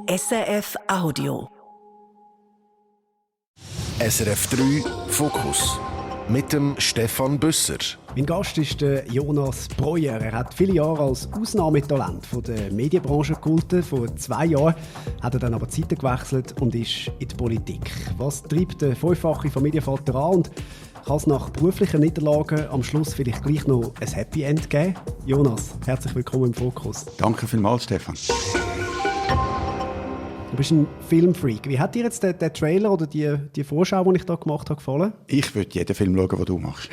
SRF Audio. SRF 3 Fokus mit dem Stefan Büsser. Mein Gast ist der Jonas Breuer. Er hat viele Jahre als Ausnahmetalent von der Medienbranche gegolten. Vor 2 Jahren hat er dann aber die Seite gewechselt und ist in die Politik. Was treibt der fünffache Familienvater an und kann es nach beruflichen Niederlagen am Schluss vielleicht gleich noch ein Happy End geben? Jonas, herzlich willkommen im Fokus. Danke vielmals, Stefan. Du bist ein Filmfreak. Wie hat dir jetzt der Trailer oder die Vorschau, die ich da gemacht habe, gefallen? Ich würde jeden Film schauen, den du machst.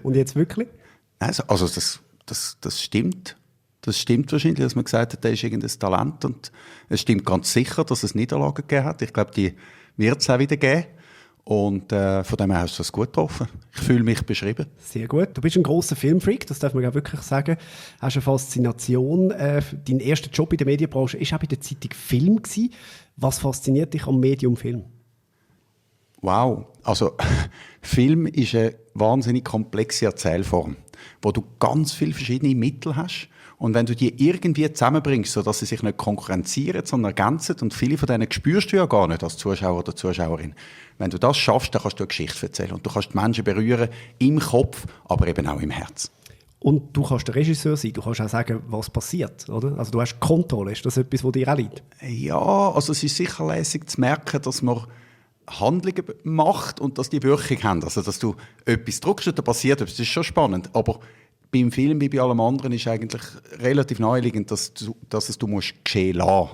Und jetzt wirklich? Also das stimmt. Das stimmt wahrscheinlich, dass man gesagt hat, der ist irgendein Talent. Und es stimmt ganz sicher, dass es Niederlagen gegeben hat. Ich glaube, die wird es auch wieder geben. Und von dem her hast du es gut getroffen. Ich fühle mich beschrieben. Sehr gut. Du bist ein grosser Filmfreak, das darf man ja wirklich sagen. Du hast eine Faszination. Dein erster Job in der Medienbranche war auch bei der Zeitung Film gewesen. Was fasziniert dich am Medium Film? Wow. Also, Film ist eine wahnsinnig komplexe Erzählform, wo du ganz viele verschiedene Mittel hast. Und wenn du die irgendwie zusammenbringst, sodass sie sich nicht konkurrenzieren, sondern ergänzen, und viele von denen spürst du ja gar nicht als Zuschauer oder Zuschauerin. Wenn du das schaffst, dann kannst du eine Geschichte erzählen. Und du kannst die Menschen berühren, im Kopf, aber eben auch im Herz. Und du kannst der Regisseur sein, du kannst auch sagen, was passiert, oder? Also du hast Kontrolle, ist das etwas, was dir auch liegt? Ja, also es ist sicher lässig zu merken, dass man Handlungen macht und dass die Wirkung haben. Also dass du etwas drückst und da passiert etwas, das ist schon spannend. Aber beim Film wie bei allem anderen ist eigentlich relativ naheliegend, dass du musst geschehen lassen.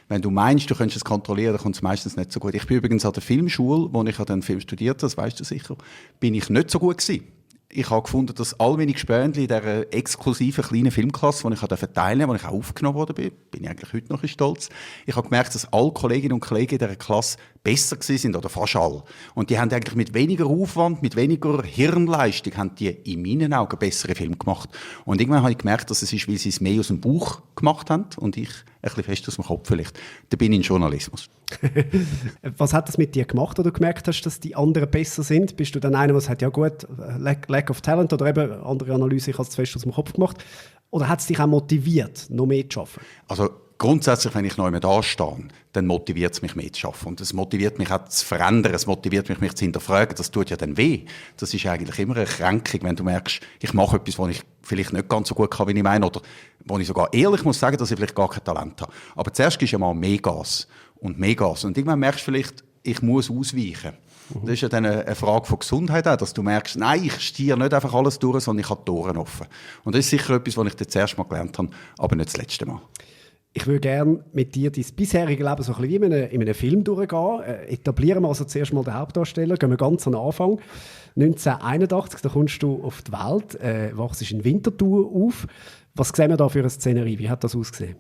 Wenn du meinst, du könntest es kontrollieren, dann kommt es meistens nicht so gut. Ich bin übrigens an der Filmschule, wo ich den Film studiert habe, das weißt du sicher, bin ich nicht so gut gewesen. Ich habe gefunden, dass all meine Gespönli in dieser exklusiven kleinen Filmklasse, die ich teilnehmen durfte, wo ich auch aufgenommen worden bin ich eigentlich heute noch stolz. Ich habe gemerkt, dass alle Kolleginnen und Kollegen in dieser Klasse besser gewesen sind, oder fast alle. Und die haben eigentlich mit weniger Aufwand, mit weniger Hirnleistung, haben die in meinen Augen bessere Filme gemacht. Und irgendwann habe ich gemerkt, dass es ist, weil sie es mehr aus dem Bauch gemacht haben und ich ein bisschen fest aus dem Kopf vielleicht. Da bin ich in Journalismus. Was hat das mit dir gemacht, wo du gemerkt hast, dass die anderen besser sind? Bist du dann einer, der sagt, ja gut, lack of talent oder eben andere Analyse, ich habe es zu fest aus dem Kopf gemacht? Oder hat es dich auch motiviert, noch mehr zu arbeiten? Also grundsätzlich, wenn ich noch einmal da stehe, dann motiviert es mich mehr zu arbeiten. Und es motiviert mich auch zu verändern, es motiviert mich zu hinterfragen. Das tut ja dann weh. Das ist eigentlich immer eine Kränkung, wenn du merkst, ich mache etwas, was ich vielleicht nicht ganz so gut kann, wie ich meine, oder wo ich sogar ehrlich muss sagen, dass ich vielleicht gar kein Talent habe. Aber zuerst gibst du ja mal mehr Gas und mehr Gas. Und irgendwann merkst du vielleicht, ich muss ausweichen. Das ist ja dann eine Frage von Gesundheit auch, dass du merkst, nein, ich stiere nicht einfach alles durch, sondern ich habe die Ohren offen. Und das ist sicher etwas, was ich das erste Mal gelernt habe, aber nicht das letzte Mal. Ich würde gerne mit dir dein bisherige Leben so ein bisschen wie in einem Film durchgehen. Etablieren wir also zuerst mal den Hauptdarsteller, gehen wir ganz an den Anfang. 1981, da kommst du auf die Welt, wachst in Winterthur auf. Was sehen wir da für eine Szenerie? Wie hat das ausgesehen?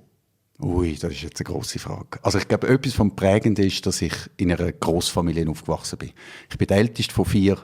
Ui, das ist jetzt eine grosse Frage. Also ich glaube, etwas vom Prägenden ist, dass ich in einer Grossfamilie aufgewachsen bin. Ich bin der älteste von 4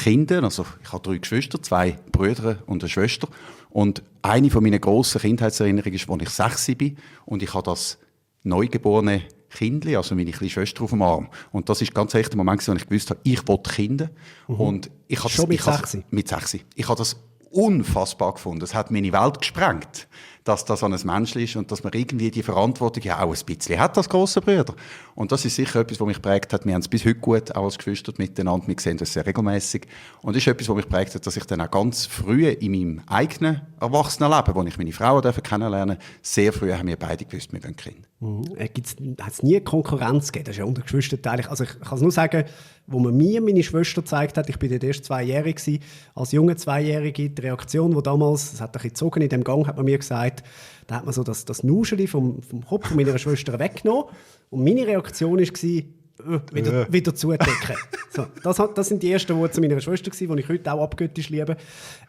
Kindern, also ich habe 3 Geschwister, 2 Brüder und eine Schwester. Und eine von meinen grossen Kindheitserinnerungen ist, als ich 6 bin und ich habe das neugeborene Kindli, also meine kleine Schwester auf dem Arm. Und das ist ganz echt der Moment, wo ich gewusst habe, ich will Kinder. Und ich habe schon mit 6? Mit 6. Ich habe das unfassbar gefunden. Es hat meine Welt gesprengt, dass das an ein Mensch ist und dass man irgendwie die Verantwortung ja auch ein bisschen hat als grosser Bruder. Und das ist sicher etwas, was mich geprägt hat. Wir haben es bis heute gut, auch als Geschwister miteinander. Wir sehen das sehr regelmäßig. Und das ist etwas, was mich geprägt hat, dass ich dann auch ganz früh in meinem eigenen Erwachsenenleben, wo ich meine Frau kennenlernen durfte, sehr früh haben wir beide gewusst, wir wollen Kinder. Hat es nie Konkurrenz gegeben? Das ist ja unter Geschwistern. Also ich kann es nur sagen, wo man mir meine Schwester gezeigt hat, ich bin erst 2-jährig gewesen, als junge 2-Jährige, die Reaktion, die damals, es hat ein bisschen gezogen in dem Gang, hat man mir gesagt, da hat man so das Nuscheli vom Kopf von meiner Schwester weggenommen und meine Reaktion war, wieder zudecken. So, das sind die ersten Worte meiner Schwester, die ich heute auch abgöttisch liebe.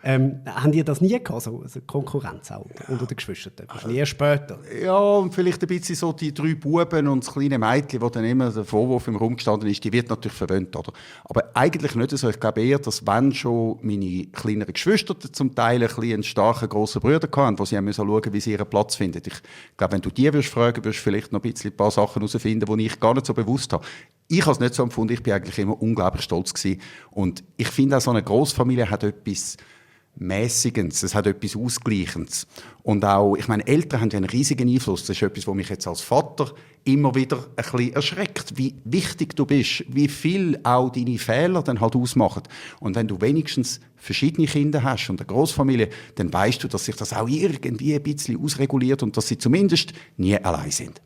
Haben die das nie gehabt, also Konkurrenz auch unter den Geschwistern? Wahrscheinlich erst später. Ja, und vielleicht ein bisschen so die 3 Buben und das kleine Mädchen, wo dann immer der Vorwurf im Raum gestanden ist, die wird natürlich verwöhnt, oder? Aber eigentlich nicht so. Ich glaube eher, dass wenn schon meine kleineren Geschwister zum Teil einen starken, grossen Bruder hatten, wo sie schauen mussten, wie sie ihren Platz finden. Ich glaube, wenn du die fragen würdest du vielleicht noch ein paar Sachen herausfinden, die ich gar nicht so bewusst habe. Ich habe es nicht so empfunden, ich bin eigentlich immer unglaublich stolz gewesen. Und ich finde auch, so eine Grossfamilie hat etwas Mäßigendes, es hat etwas Ausgleichendes. Und auch, ich meine, Eltern haben ja einen riesigen Einfluss. Das ist etwas, was mich jetzt als Vater immer wieder ein bisschen erschreckt. Wie wichtig du bist, wie viel auch deine Fehler dann halt ausmachen. Und wenn du wenigstens verschiedene Kinder hast und eine Großfamilie, dann weißt du, dass sich das auch irgendwie ein bisschen ausreguliert und dass sie zumindest nie allein sind.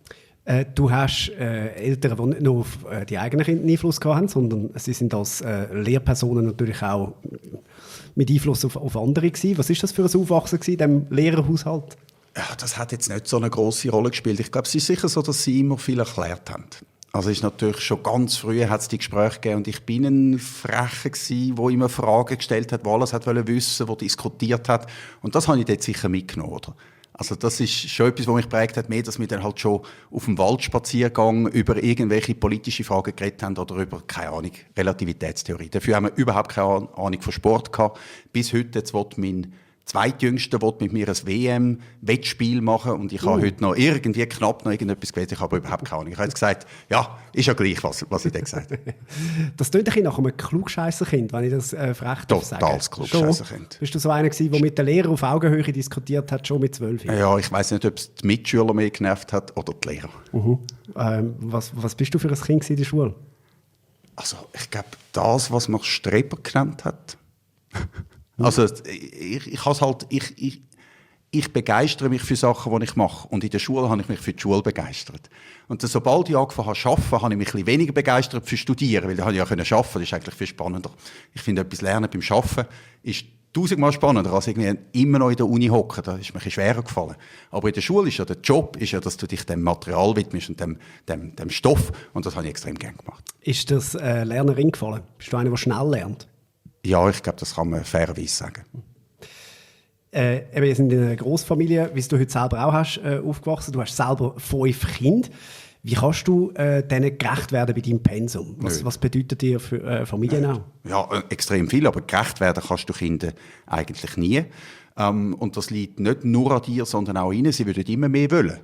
Du hast Eltern, die nicht nur auf die eigenen Kinder Einfluss hatten, sondern sie sind als Lehrpersonen natürlich auch mit Einfluss auf andere gewesen. Was ist das für ein Aufwachsen in diesem Lehrerhaushalt? Ja, das hat jetzt nicht so eine grosse Rolle gespielt. Ich glaube, es ist sicher so, dass sie immer viel erklärt haben. Also es ist natürlich schon ganz früh hat es die Gespräche gegeben und ich bin ein Frecher gsi, der immer Fragen gestellt hat, der alles hat wissen, der diskutiert hat. Und das habe ich dort sicher mitgenommen, oder? Also das ist schon etwas, was mich geprägt hat, mehr, dass wir dann halt schon auf dem Waldspaziergang über irgendwelche politische Fragen geredet haben oder über, keine Ahnung, Relativitätstheorie. Dafür haben wir überhaupt keine Ahnung von Sport gehabt. Bis heute, jetzt will mein Zweitjüngster mit mir ein WM-Wettspiel machen und ich habe heute noch irgendwie knapp noch irgendetwas gewählt, ich habe überhaupt keine Ahnung. Ich habe jetzt gesagt, ja, ist ja gleich, was ich da gesagt habe. Das klingt ein bisschen nach einem Klugscheisserkind, wenn ich das frech darf sagen. Totales Klugscheisserkind. Bist du so einer gewesen, der mit den Lehrern auf Augenhöhe diskutiert hat, schon mit 12 Jahren? Ja, ich weiss nicht, ob es die Mitschüler mehr genervt hat oder die Lehrer. Was bist du für ein Kind in der Schule? Also, ich glaube, das, was man Streber genannt hat. Also, ich begeistere mich für Sachen, die ich mache. Und in der Schule habe ich mich für die Schule begeistert. Und sobald ich angefangen habe zu arbeiten, habe ich mich ein bisschen weniger begeistert für Studieren, weil da habe ich ja arbeiten können. Das ist eigentlich viel spannender. Ich finde, etwas lernen beim Arbeiten ist 1000-mal spannender, als irgendwie immer noch in der Uni hocken. Da ist mir ein bisschen schwerer gefallen. Aber in der Schule ist ja der Job, dass du dich dem Material widmest und dem Stoff. Und das habe ich extrem gerne gemacht. Ist das Lernerin gefallen? Bist du einer, der schnell lernt? Ja, ich glaube, das kann man fairerweise sagen. Wir sind in einer Grossfamilie, wie du heute selber auch hast, aufgewachsen. Du hast selber 5 Kinder. Wie kannst du denen gerecht werden bei deinem Pensum? Was bedeutet dir für Familien auch? Ja, extrem viel, aber gerecht werden kannst du Kindern eigentlich nie. Und das liegt nicht nur an dir, sondern auch ihnen. Sie würden immer mehr wollen.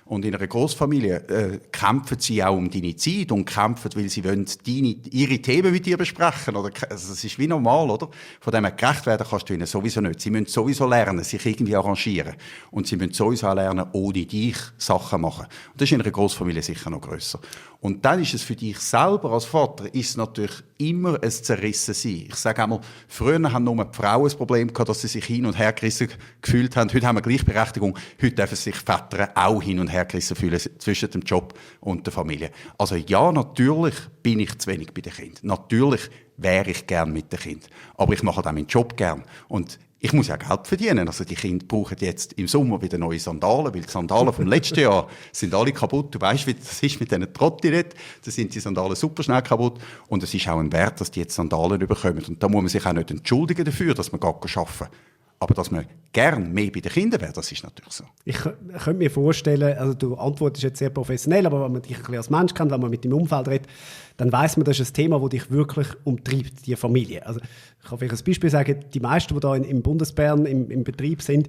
Und in einer Großfamilie kämpfen sie auch um deine Zeit und kämpfen, weil sie wollen ihre Themen mit dir besprechen. Oder? Also das ist wie normal, oder? Von dem her gerecht werden kannst du ihnen sowieso nicht. Sie müssen sowieso lernen, sich irgendwie arrangieren. Und sie müssen sowieso auch lernen, ohne dich Sachen machen. Und das ist in einer Großfamilie sicher noch grösser. Und dann ist es für dich selber als Vater ist natürlich immer ein Zerrissensein. Ich sage einmal, früher haben nur die Frauen das Problem gehabt, dass sie sich hin und her gerissen gefühlt haben. Heute haben wir Gleichberechtigung. Heute dürfen sich Väter auch hin und her gerissen fühlen zwischen dem Job und der Familie. Also ja, natürlich bin ich zu wenig bei den Kindern. Natürlich wäre ich gern mit den Kindern. Aber ich mache auch meinen Job gern. Und ich muss ja Geld verdienen. Also die Kinder brauchen jetzt im Sommer wieder neue Sandalen, weil die Sandalen vom letzten Jahr sind alle kaputt. Du weißt, wie das ist mit diesen Trottinetten. Da sind die Sandalen super schnell kaputt. Und es ist auch ein Wert, dass die jetzt Sandalen bekommen. Und da muss man sich auch nicht entschuldigen dafür, dass man gar arbeiten. Aber dass man gern mehr bei den Kindern wäre, das ist natürlich so. Ich könnte mir vorstellen, also du antwortest jetzt sehr professionell, aber wenn man dich ein bisschen als Mensch kennt, wenn man mit dem Umfeld redet, dann weiss man, das ist ein Thema, das dich wirklich umtreibt, die Familie. Also ich kann vielleicht ein Beispiel sagen, die meisten, die da im Bundesbern im Betrieb sind,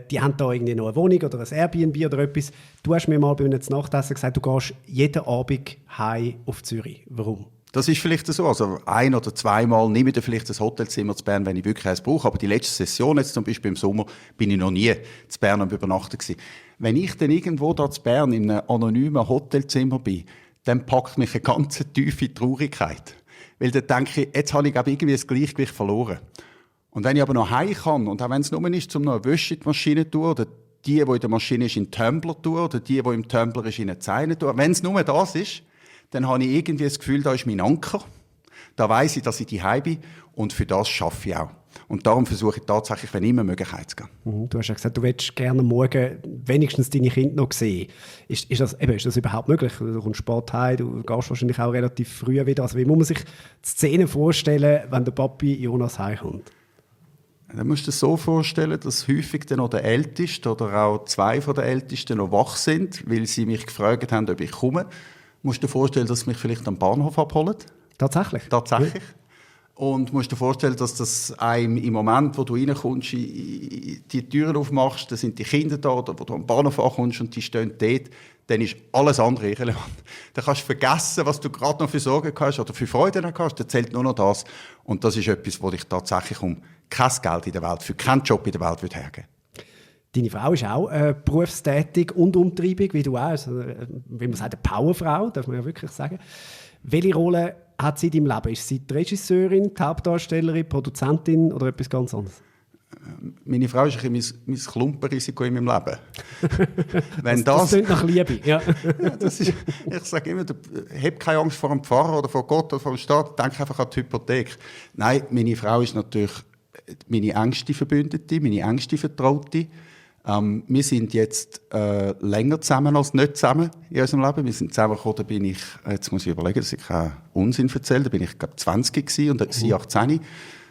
die haben da irgendwie noch eine Wohnung oder ein Airbnb oder etwas. Du hast mir mal bei einem Nachtessen gesagt, du gehst jeden Abend heim auf Zürich. Warum? Das ist vielleicht so. Also 1 oder 2 Mal nehme ich vielleicht ein Hotelzimmer zu Bern, wenn ich wirklich eins brauche. Aber die letzte Session, jetzt zum Beispiel im Sommer, bin ich noch nie zu Bern am Übernachten gewesen. Wenn ich dann irgendwo da zu Bern in einem anonymen Hotelzimmer bin, dann packt mich eine ganz tiefe Traurigkeit. Weil dann denke ich, jetzt habe ich irgendwie das Gleichgewicht verloren. Und wenn ich aber noch heim kann, und auch wenn es nur ist, um noch eine Wäsche in die Maschine zu tun, oder die in der Maschine ist, in den Tumbler tun, oder die im Tumbler ist, in eine Zeine tun, wenn es nur das ist, dann habe ich irgendwie das Gefühl, da ist mein Anker. Da weiss ich, dass ich daheim bin und für das arbeite ich auch. Und darum versuche ich tatsächlich, wenn immer möglich, heimzugehen. Du hast ja gesagt, du willst gerne morgen wenigstens deine Kinder noch sehen. Ist das überhaupt möglich? Du kommst spät heim, du gehst wahrscheinlich auch relativ früh wieder. Also wie muss man sich die Szene vorstellen, wenn der Papi Jonas heimkommt? Dann musst du dir so vorstellen, dass häufig dann noch der Älteste oder auch 2 von den Ältesten noch wach sind, weil sie mich gefragt haben, ob ich komme. Musst du dir vorstellen, dass sie mich vielleicht am Bahnhof abholen? Tatsächlich? Tatsächlich. Und musst dir vorstellen, dass das einem im Moment, wo du reinkommst, die Türen aufmachst, da sind die Kinder da, oder wo du am Bahnhof ankommst und die stehen dort, dann ist alles andere irrelevant. Dann kannst du vergessen, was du gerade noch für Sorgen hast oder für Freude hast, dann zählt nur noch das. Und das ist etwas, wo dich tatsächlich um kein Geld in der Welt, für keinen Job in der Welt hergeben würde. Deine Frau ist auch berufstätig und umtriebig, wie du auch. Also, wie man sagt, eine Powerfrau, darf man ja wirklich sagen. Welche Rolle hat sie in deinem Leben? Ist sie die Regisseurin, die Hauptdarstellerin, Produzentin oder etwas ganz anderes? Meine Frau ist ein bisschen mein Klumpenrisiko in meinem Leben. Wenn das klingt nach Liebe. Ja. Ja, das ist, ich sage immer, hab keine Angst vor dem Pfarrer oder vor Gott oder vor dem Staat, denk einfach an die Hypothek. Nein, meine Frau ist natürlich meine engste Verbündete, meine engste Vertraute. Wir sind jetzt länger zusammen als nicht zusammen in unserem Leben. Wir sind zusammengekommen, da bin ich, jetzt muss ich überlegen, dass ich keinen Unsinn erzähle, da bin ich, glaube 20 gewesen und sie 18.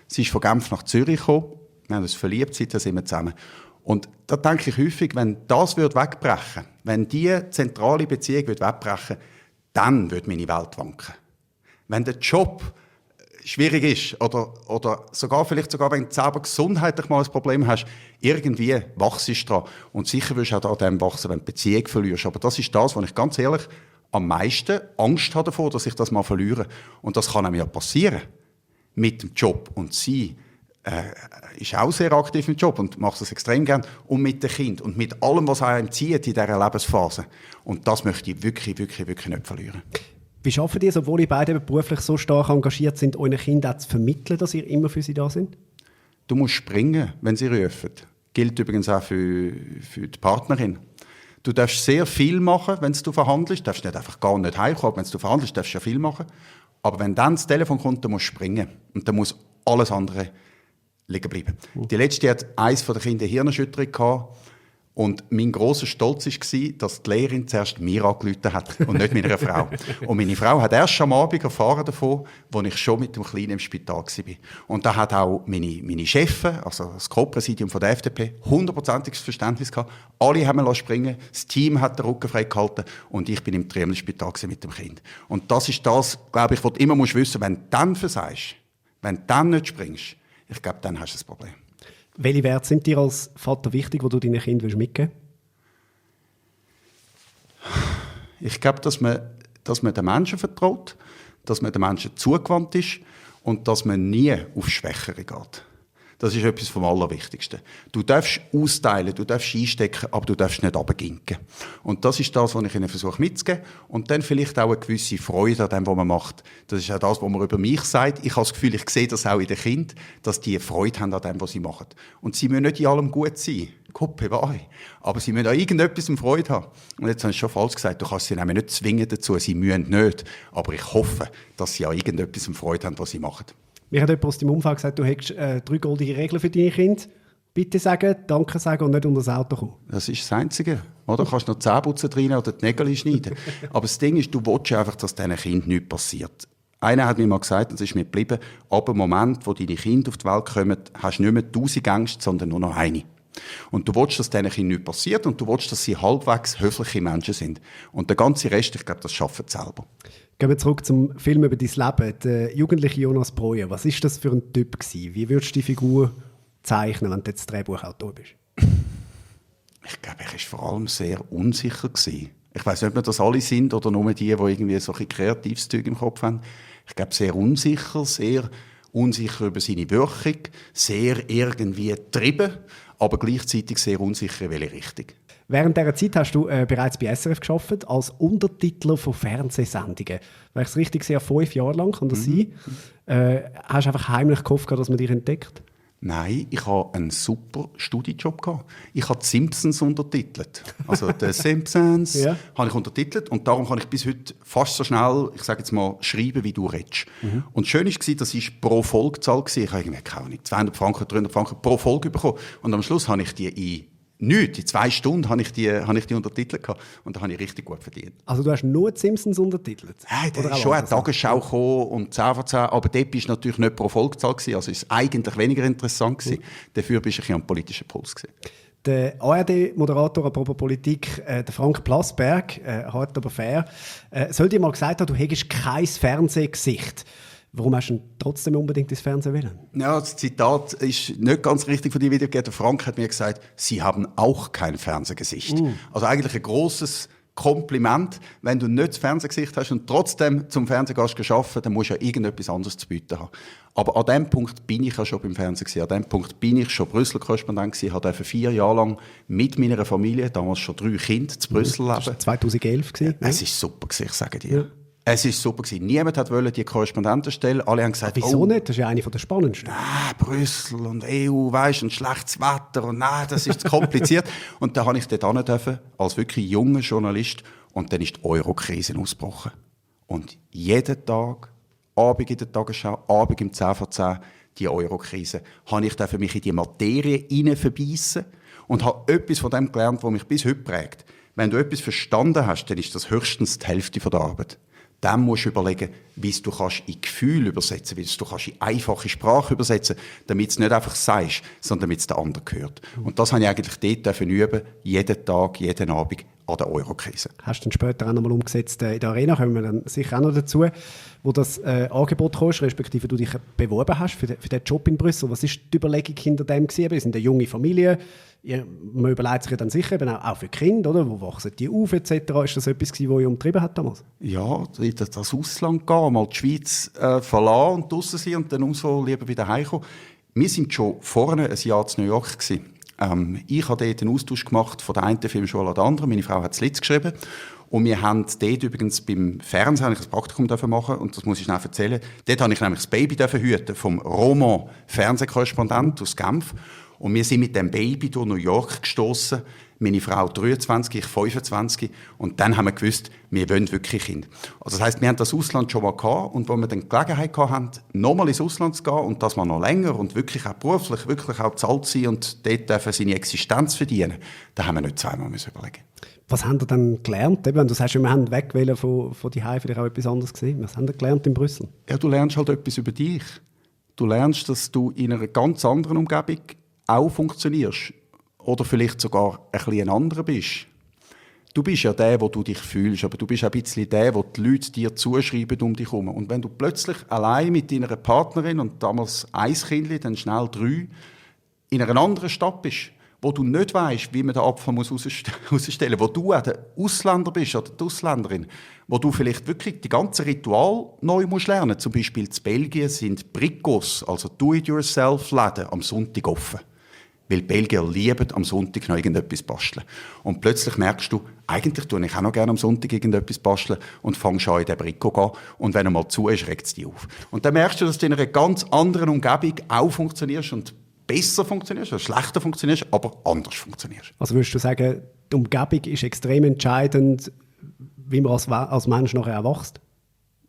Sie ist von Genf nach Zürich gekommen. Wir haben uns verliebt, seitdem sind wir zusammen. Und da denke ich häufig, wenn das wegbrechen würde, wenn diese zentrale Beziehung wegbrechen würde, dann würde meine Welt wanken. Wenn der Job schwierig ist oder vielleicht sogar, wenn du selber gesundheitlich mal ein Problem hast, irgendwie wachst du dran. Und sicher wirst du auch an dem wachsen, wenn du die Beziehung verlierst. Aber das ist das, was ich ganz ehrlich am meisten Angst habe davor, dass ich das mal verliere. Und das kann einem ja passieren mit dem Job. Und sie ist auch sehr aktiv im Job und macht das extrem gern. Und mit dem Kind und mit allem, was einem zieht in dieser Lebensphase. Und das möchte ich wirklich, wirklich, wirklich nicht verlieren. Wie schaffen ihr es, obwohl ihr beide beruflich so stark engagiert sind, euren Kindern zu vermitteln, dass ihr immer für sie da sind? Du musst springen, wenn sie rufen. Gilt übrigens auch für die Partnerin. Du darfst sehr viel machen, wenn du verhandelst. Du darfst nicht einfach gar nicht heimkommen, aber wenn du verhandelst, darfst du ja viel machen. Aber wenn dann das Telefon kommt, dann musst du springen. Und dann muss alles andere liegen bleiben. Die letzte hat eines der Kinder eine Hirnerschütterung gehabt. Und mein grosser Stolz war, dass die Lehrerin zuerst mir angerufen hat und nicht meiner Frau. Und meine Frau hat erst am Abend erfahren davon, als ich schon mit dem Kleinen im Spital war. Und da hat auch meine Chefin, also das Co-Präsidium von der FDP, 100%iges Verständnis gehabt. Alle haben mich springen lassen, das Team hat den Rücken frei gehalten und ich bin im Triemel-Spital mit dem Kind. Und das ist das, glaube ich, was du immer wissen musst, wenn du dann versagst, wenn du dann nicht springst, ich glaube, dann hast du ein Problem. Welche Werte sind dir als Vater wichtig, die du deinen Kindern mitgeben willst? Ich glaube, dass man den Menschen vertraut, dass man den Menschen zugewandt ist und dass man nie auf Schwächere geht. Das ist etwas vom Allerwichtigsten. Du darfst austeilen, du darfst einstecken, aber du darfst nicht runterginken. Und das ist das, was ich ihnen versuche mitzugeben. Und dann vielleicht auch eine gewisse Freude an dem, was man macht. Das ist auch das, was man über mich sagt. Ich habe das Gefühl, ich sehe das auch in den Kindern, dass die Freude haben an dem, was sie machen. Und sie müssen nicht in allem gut sein. Gott bewahre. Aber sie müssen an irgendetwas Freude haben. Und jetzt habe ich schon falsch gesagt, du kannst sie nämlich nicht zwingen dazu, sie müssen nicht. Aber ich hoffe, dass sie an irgendetwas Freude haben, was sie machen. Mir hat jemand aus deinem Umfeld gesagt, du hättest 3 goldige Regeln für deine Kinder. Bitte sagen, Danke sagen und nicht unter das Auto kommen. Das ist das Einzige. Oder? Du kannst noch die Zähneputzen rein oder die Nägel schneiden. Aber das Ding ist, du willst einfach, dass diesen Kindern nichts passiert. Einer hat mir mal gesagt, das ist mir geblieben, ab dem Moment, wo deine Kinder auf die Welt kommen, hast du nicht mehr 1000 Ängste, sondern nur noch eine. Und du willst, dass diesen Kindern nichts passiert und du willst, dass sie halbwegs höfliche Menschen sind. Und der ganze Rest, ich glaube, das schaffen sie selber. Gehen wir zurück zum Film über dein Leben. Der jugendliche Jonas Breuer, was war das für ein Typ gewesen? Wie würdest du die Figur zeichnen, wenn du jetzt Drehbuchautor bist? Ich glaube, er war vor allem sehr unsicher gewesen. Ich weiss nicht, ob das alle sind oder nur die irgendwie so ein kreatives Zeug im Kopf haben. Ich glaube, sehr unsicher über seine Wirkung, sehr irgendwie getrieben, aber gleichzeitig sehr unsicher in welche Richtung. Während dieser Zeit hast du bereits bei SRF gearbeitet, als Untertitler von Fernsehsendungen. Wenn ich es richtig sehe, 5 Jahre lang, kann das sein? Hast du einfach heimlich gehofft, dass man dich entdeckt? Nein, ich hatte einen super Studijob gehabt. Ich habe die Simpsons untertitelt. Also die Simpsons ja. habe ich untertitelt und darum kann ich bis heute fast so schnell, ich sage jetzt mal, schreiben, wie du redest. Und schön war, das war pro Folgezahl. Ich habe irgendwie, keine Ahnung, 200 Franken, 300 Franken pro Folge bekommen. Und am Schluss habe ich die in 2 Stunden habe ich die untertitelt gehabt. Und da habe ich richtig gut verdient. Also du hast nur die Simpsons untertitelt? Nein, da ist schon eine Tagesschau gekommen und 10 von 10, aber dort war natürlich nicht pro Folgezahl gewesen, also ist es eigentlich weniger interessant gewesen. Dafür bist du ein bisschen am politischen Puls gewesen. Der ARD-Moderator, apropos Politik, der Frank Plasberg, hart aber fair, soll dir mal gesagt haben, du hättest kein Fernsehgesicht. Warum hast du denn trotzdem unbedingt ins Fernsehen wollen? Ja, das Zitat ist nicht ganz richtig von dir wiedergegeben. Frank hat mir gesagt, Sie haben auch kein Fernsehgesicht. Also eigentlich ein grosses Kompliment. Wenn du nicht das Fernsehgesicht hast und trotzdem zum Fernsehgast arbeiten, dann musst du ja irgendetwas anderes zu bieten haben. Aber an dem Punkt bin ich ja schon beim Fernsehen gewesen. An dem Punkt bin ich schon Brüssel-Korrespondent gewesen. Ich durfte 4 Jahre lang mit meiner Familie, damals schon 3 Kinder, zu Brüssel leben. Das war 2011 gewesen. Es war super gewesen, ich sage dir. Ja. Es war super gewesen. Niemand wollte die Korrespondentenstelle. Alle haben gesagt, wieso nicht? Das ist ja eine der spannendsten. Brüssel und EU, weißt, und schlechtes Wetter und nein, das ist zu kompliziert. Und dann durfte ich dort hin, als wirklich junger Journalist, und dann ist die Euro-Krise ausgebrochen. Und jeden Tag, Abend in der Tagesschau, Abend im 10 vor 10, die Euro-Krise, habe ich für mich in die Materie hineinverbeissen und habe etwas von dem gelernt, was mich bis heute prägt. Wenn du etwas verstanden hast, dann ist das höchstens die Hälfte der Arbeit. Dann musst du überlegen, wie du in Gefühl übersetzen kannst, wie du in einfache Sprache übersetzen kannst, damit du es nicht einfach sagst, sondern damit es der andere hört. Und das habe ich eigentlich dort üben, jeden Tag, jeden Abend an der Euro-Krise. Hast du dann später auch noch mal umgesetzt in der Arena, kommen wir dann sicher auch noch dazu, wo das Angebot kommst, respektive du dich beworben hast für den Job in Brüssel. Was war die Überlegung hinter dem gewesen? Wir sind eine junge Familie. Man überlegt sich ja dann sicher eben auch für Kinder, oder? Wo wachsen die auf etc. Ist das etwas gewesen, was euch umtrieben hat damals? Ja, in das Ausland gehen, mal die Schweiz verlassen und draussen sein und dann umso lieber wieder heimkommen. Wir sind schon vorne ein Jahr in New York gewesen. Ich habe dort einen Austausch gemacht von der einen Filmschule an der anderen. Meine Frau hat das Lied geschrieben. Und wir haben dort übrigens beim Fernsehen ein Praktikum machen und das muss ich schnell erzählen. Dort habe ich nämlich das Baby hüten vom Roman Fernsehkorrespondent aus Genf. Und wir sind mit dem Baby durch New York gestossen. Meine Frau 23, ich 25. Und dann haben wir gewusst, wir wollen wirklich Kinder. Also das heisst, wir haben das Ausland schon mal gehabt. Und als wir dann die Gelegenheit hatten, nochmal ins Ausland zu gehen und das mal noch länger und wirklich auch beruflich, wirklich auch bezahlt sein und dort dürfen seine Existenz verdienen, da haben wir nicht zweimal überlegen. Was haben ihr dann gelernt? Eben, du sagst, wir haben weg von die Hause, vielleicht auch etwas anderes gesehen. Was haben ihr gelernt in Brüssel? Ja, du lernst halt etwas über dich. Du lernst, dass du in einer ganz anderen Umgebung auch funktionierst. Oder vielleicht sogar ein bisschen ein anderer bist. Du bist ja der, wo du dich fühlst, aber du bist auch ein bisschen der, wo die Leute dir zuschreiben um dich herum. Und wenn du plötzlich allein mit deiner Partnerin und damals 1 Kind, dann schnell 3, in einer anderen Stadt bist, wo du nicht weisst, wie man den Apfel rausstellen muss, wo du auch der Ausländer bist oder die Ausländerin, wo du vielleicht wirklich die ganze Ritual neu musst lernen. Zum Beispiel in Belgien sind Bricos, also Do-it-yourself-Läden, am Sonntag offen. Weil die Belgier lieben am Sonntag noch irgendetwas basteln. Und plötzlich merkst du, eigentlich tue ich auch noch gerne am Sonntag irgendetwas basteln und fangst an in den Brico gehen. Und wenn er mal zu ist, regt es dich auf. Und dann merkst du, dass du in einer ganz anderen Umgebung auch funktionierst und besser funktionierst oder schlechter funktionierst, aber anders funktionierst. Also würdest du sagen, die Umgebung ist extrem entscheidend, wie man als Mensch nachher erwachst?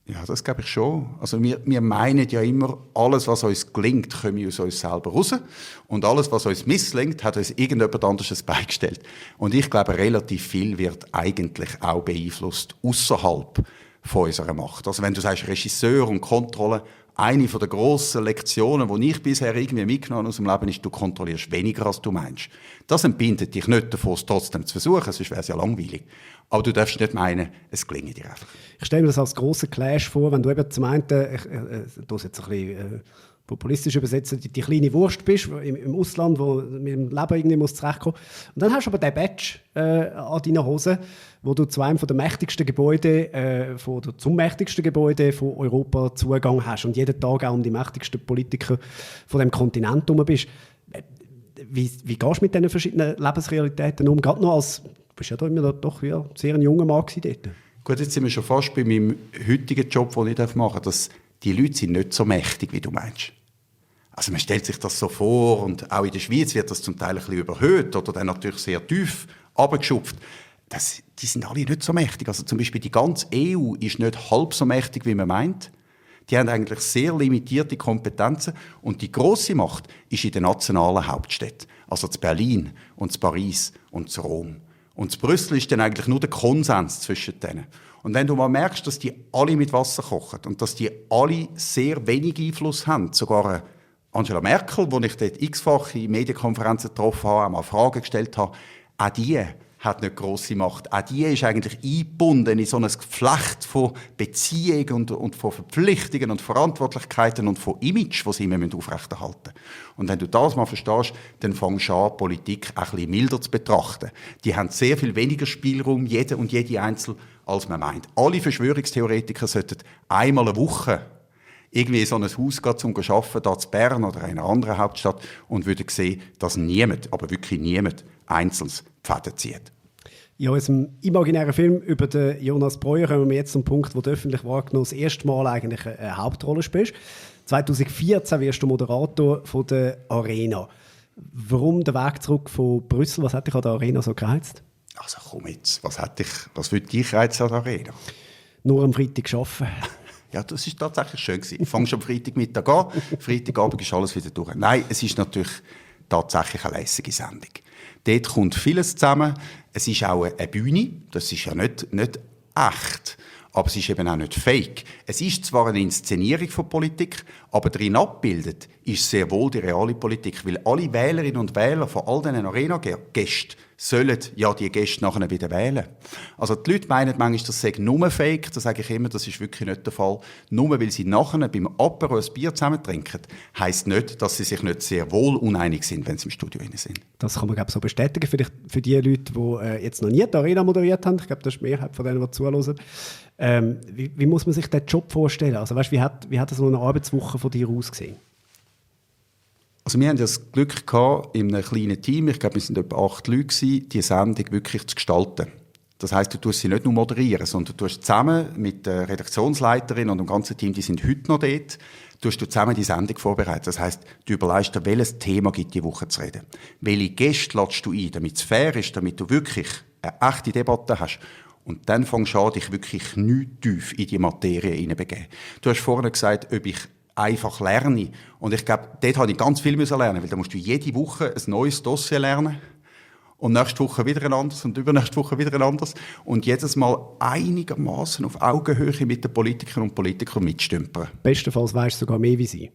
Ja, das glaube ich schon. Also wir meinen ja immer, alles, was uns gelingt, kommt aus uns selber raus. Und alles, was uns misslingt, hat uns irgendjemand anderes beigestellt. Und ich glaube, relativ viel wird eigentlich auch beeinflusst außerhalb von unserer Macht. Also wenn du sagst, Regisseur und Kontrolle, eine der grossen Lektionen, die ich bisher irgendwie mitgenommen aus dem Leben ist, du kontrollierst weniger, als du meinst. Das entbindet dich nicht davon, es trotzdem zu versuchen, sonst wäre es ja langweilig. Aber du darfst nicht meinen, es gelinge dir einfach. Ich stelle mir das als grossen Clash vor, wenn du eben zum einen, du hast jetzt ein bisschen populistisch übersetzen, die kleine Wurst bist im Ausland, wo mit dem Leben irgendwie muss zurechtkommen. Und dann hast du aber den Badge an deiner Hose, wo du zu einem der mächtigsten Gebäude, zum mächtigsten Gebäude von Europa Zugang hast und jeden Tag auch um die mächtigsten Politiker von dem Kontinent herum bist. Wie gehst du mit diesen verschiedenen Lebensrealitäten um? Gerade noch als, du bist ja da immer doch ja, sehr ein junger Mann gewesen dort. Gut, jetzt sind wir schon fast bei meinem heutigen Job, den ich machen darf, dass die Leute sind nicht so mächtig, wie du meinst. Also man stellt sich das so vor und auch in der Schweiz wird das zum Teil ein bisschen überhöht oder dann natürlich sehr tief runtergeschupft. Die sind alle nicht so mächtig. Also zum Beispiel die ganze EU ist nicht halb so mächtig, wie man meint. Die haben eigentlich sehr limitierte Kompetenzen und die grosse Macht ist in den nationalen Hauptstädten. Also in Berlin und in Paris und in Rom. Und in Brüssel ist dann eigentlich nur der Konsens zwischen denen. Und wenn du mal merkst, dass die alle mit Wasser kochen und dass die alle sehr wenig Einfluss haben, sogar Angela Merkel, die ich dort x-fach in Medienkonferenzen getroffen habe, auch mal Fragen gestellt habe, auch die hat nicht grosse Macht. Auch die ist eigentlich eingebunden in so ein Geflecht von Beziehungen und von Verpflichtungen und Verantwortlichkeiten und von Image, das sie immer aufrechterhalten müssen. Und wenn du das mal verstehst, dann fängst du an, Politik ein bisschen milder zu betrachten. Die haben sehr viel weniger Spielraum, jede und jede Einzel, als man meint. Alle Verschwörungstheoretiker sollten einmal eine Woche irgendwie in so ein Haus gehen, um zu arbeiten, hier in Bern oder in einer anderen Hauptstadt, und würden sehen, dass niemand, aber wirklich niemand, einzelnes Pfäden zieht. In unserem imaginären Film über den Jonas Breuer kommen wir jetzt zum Punkt, wo du öffentlich wahrgenommen das erste Mal eigentlich eine Hauptrolle spielst. 2014 wirst du Moderator von der Arena. Warum der Weg zurück von Brüssel? Was hat dich an der Arena so gereizt? Also komm jetzt, was würde dich reizen an der Arena? Nur am Freitag arbeiten. Ja, das war tatsächlich schön. Du fängst am Freitagmittag an, Freitagabend ist alles wieder durch. Nein, es ist natürlich tatsächlich eine lässige Sendung. Dort kommt vieles zusammen. Es ist auch eine Bühne, das ist ja nicht echt, aber es ist eben auch nicht fake. Es ist zwar eine Inszenierung von Politik, aber darin abgebildet ist sehr wohl die reale Politik, weil alle Wählerinnen und Wähler von all diesen Arena-Gästen sollen ja die Gäste nachher wieder wählen. Also die Leute meinen manchmal, das sei nur fake, das sage ich immer, das ist wirklich nicht der Fall. Nur weil sie nachher beim Apero ein Bier zusammen trinken, heisst nicht, dass sie sich nicht sehr wohl uneinig sind, wenn sie im Studio sind. Das kann man, glaube ich, so bestätigen. Vielleicht für die Leute, die jetzt noch nie die Arena moderiert haben, ich glaube, das ist die Mehrheit von denen, die zuhören. Wie muss man sich den Job vorstellen? Also, weißt, wie hat so eine Arbeitswoche von dir ausgesehen? Also wir haben das Glück gehabt, in einem kleinen Team, ich glaube, wir sind etwa 8 Leute gewesen, die Sendung wirklich zu gestalten. Das heisst, du tust sie nicht nur moderieren, sondern du tust zusammen mit der Redaktionsleiterin und dem ganzen Team, die sind heute noch dort, tust du zusammen die Sendung vorbereiten. Das heisst, du überlegst dir, welches Thema gibt die Woche zu reden. Welche Gäste lädst du ein, damit es fair ist, damit du wirklich eine echte Debatte hast. Und dann fängst du an, dich wirklich nicht tief in die Materie hineinzubegeben. Du hast vorhin gesagt, ob ich einfach lerne. Und ich glaube, dort musste ich ganz viel lernen, weil da musst du jede Woche ein neues Dossier lernen. Und nächste Woche wieder ein anderes und übernächste Woche wieder ein anderes. Und jedes Mal einigermaßen auf Augenhöhe mit den Politikern und Politikern mitstümpern. Bestenfalls weisst du sogar mehr wie sie.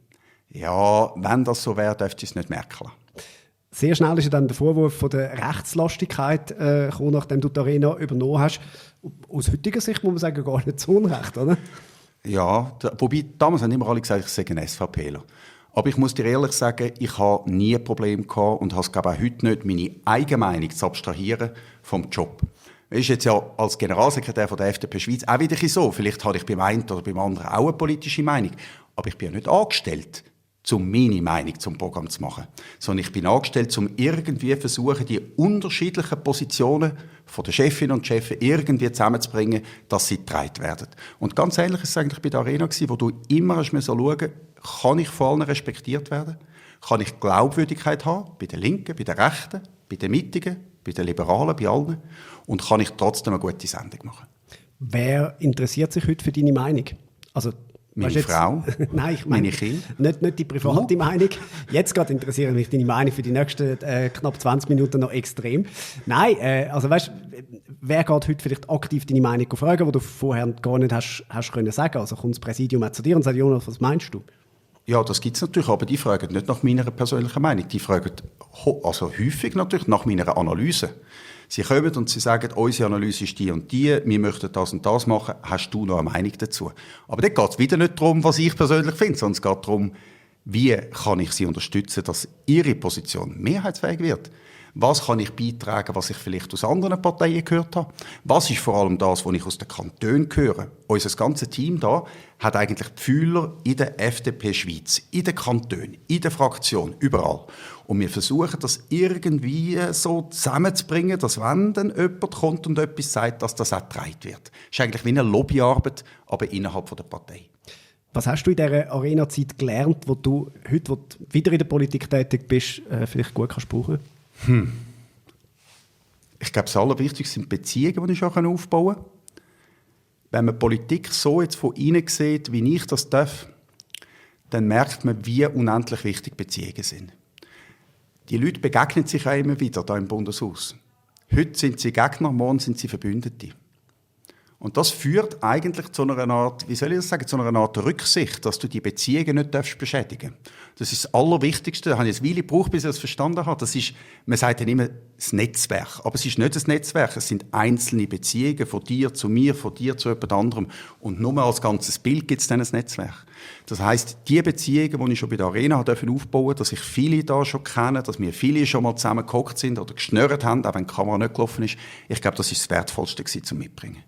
Ja, wenn das so wäre, dürfte ich es nicht merken. Sehr schnell ist ja dann der Vorwurf von der Rechtslastigkeit gekommen, nachdem du die Arena übernommen hast. Aus heutiger Sicht muss man sagen, gar nicht zu Unrecht, oder? Ja, wobei damals haben immer alle gesagt, ich sei ein SVPler. Aber ich muss dir ehrlich sagen, ich habe nie ein Problem gehabt und habe es, glaube ich, auch heute nicht, meine eigene Meinung zu abstrahieren vom Job. Das ist jetzt ja als Generalsekretär von der FDP Schweiz auch wieder so. Vielleicht habe ich beim einen oder beim anderen auch eine politische Meinung. Aber ich bin ja nicht angestellt, um meine Meinung zum Programm zu machen. Sondern ich bin angestellt, um irgendwie versuchen, die unterschiedlichen Positionen von der Chefin und Chefs irgendwie zusammenzubringen, dass sie getragen werden. Und ganz ähnlich war es eigentlich bei der Arena, wo du immer schauen musst, kann ich von allen respektiert werden? Kann ich Glaubwürdigkeit haben? Bei den Linken, bei den Rechten, bei den Mittigen, bei den Liberalen, bei allen? Und kann ich trotzdem eine gute Sendung machen? Wer interessiert sich heute für deine Meinung? Also, meine Frau, nein, ich meine, meine Kinder. Nicht die private Meinung. Jetzt gerade interessiert mich deine Meinung für die nächsten knapp 20 Minuten noch extrem. Nein, also weißt, wer geht heute vielleicht aktiv deine Meinung fragen, die du vorher gar nicht hast können sagen? Also kommt das Präsidium auch zu dir und sagt, Jonas, was meinst du? Ja, das gibt es natürlich, aber die fragen nicht nach meiner persönlichen Meinung. Die fragen also häufig natürlich nach meiner Analyse. Sie kommen und sie sagen, unsere Analyse ist die und die, wir möchten das und das machen, hast du noch eine Meinung dazu? Aber dort geht es wieder nicht darum, was ich persönlich finde, sondern es geht darum, wie kann ich sie unterstützen, dass ihre Position mehrheitsfähig wird. Was kann ich beitragen, was ich vielleicht aus anderen Parteien gehört habe? Was ist vor allem das, was ich aus den Kantonen höre? Unser ganzes Team da hat eigentlich die Fühler in der FDP Schweiz, in den Kantonen, in der Fraktion, überall. Und wir versuchen, das irgendwie so zusammenzubringen, dass wenn dann jemand kommt und etwas sagt, dass das auch getragen wird. Das ist eigentlich wie eine Lobbyarbeit, aber innerhalb der Partei. Was hast du in dieser Arena-Zeit gelernt, wo du heute, wo du wieder in der Politik tätig bist, vielleicht gut kannst brauchen? Ich glaube, das Allerwichtigste sind Beziehungen, die ich schon aufbauen kann. Wenn man Politik so jetzt von innen sieht, wie ich das darf, dann merkt man, wie unendlich wichtig Beziehungen sind. Die Leute begegnen sich auch immer wieder hier im Bundeshaus. Heute sind sie Gegner, morgen sind sie Verbündete. Und das führt eigentlich zu einer Art, wie soll ich das sagen, zu einer Art Rücksicht, dass du die Beziehungen nicht beschädigen darfst. Das ist das Allerwichtigste. Da habe ich eine Weile gebraucht, bis ich das verstanden habe. Das ist, man sagt ja immer, das Netzwerk. Aber es ist nicht das Netzwerk. Es sind einzelne Beziehungen von dir zu mir, von dir zu jemand anderem. Und nur als ganzes Bild gibt es dann ein Netzwerk. Das heisst, die Beziehungen, die ich schon bei der Arena aufbauen durfte, dass ich viele da schon kenne, dass wir viele schon mal zusammen gehockt sind oder geschnurrt haben, auch wenn die Kamera nicht gelaufen ist. Ich glaube, das ist das Wertvollste zum Mitbringen.